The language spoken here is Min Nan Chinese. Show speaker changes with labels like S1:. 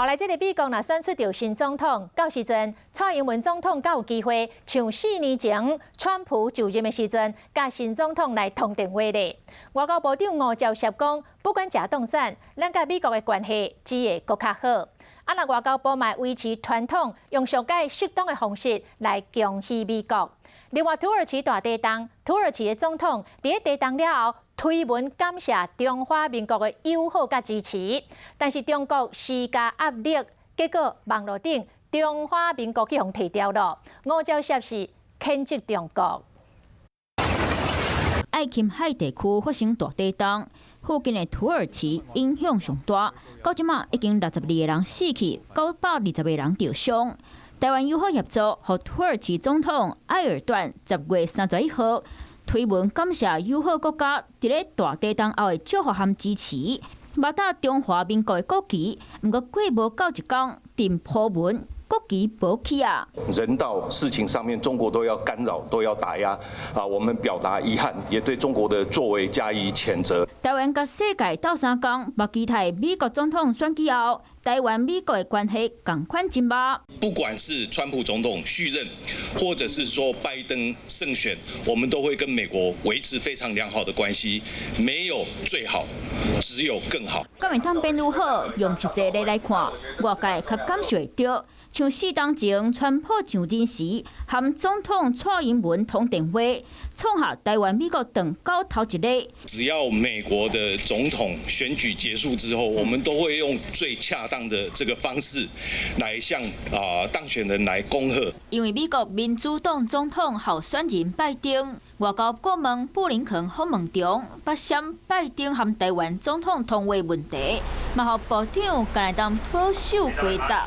S1: 後來這个美國若選出著新總統，到時陣蔡英文總統閣有機會像4年前川普就任的時陣，佮新總統來通電話咧。外交部長吳釗燮講，不管誰當選，咱佮美國的關係只會閣較好。啊，若外交部嘛維持傳統，用上蓋適當的方式來恭喜美國。另外，土耳其大地震，土耳其的總統佇咧地震了後推文感謝中華民國的友好佮支持，但是中國施加壓力，結果網路頂中華民國去予提掉了。吳釗燮是譴責中國。
S2: 愛琴海地區發生大地震，附近的土耳其影響上大，到這馬已經62個人死去，920個人著傷。台灣友好協作，予土耳其總統埃爾段10月31號推文感謝友好國家佇咧大地震後的祝福和支持，嘛搭中華民國的國旗，毋過過無夠一工，陣鋪文國旗無去啊！
S3: 人道事情上面，中國都要干擾，都要打壓啊！我們表達遺憾，也對中國的作為加以譴責。
S2: 台灣佮世界鬥相共，嘛期待美國總統選舉後，台灣美國的關係仝款真密。
S4: 不管是川普總統續任，或者是說拜登勝選，我們都會跟美國維持非常良好的關係。沒有最好，只有更好。
S2: 敢會當變愈好，用實際例來看，外界較感受會著。像4冬前，川普上任時，和總統蔡英文通電話，創下台灣美國斷交頭一例。
S4: 只要美國的總統選舉結束之後，我們都會用最恰當的這個方式來向當選人來恭賀。
S2: 因為美國民主黨總統候選人拜登，外交顧問布林肯訪問中，發現拜登和台灣總統通話問題，嘛予部長敢會當保守回答。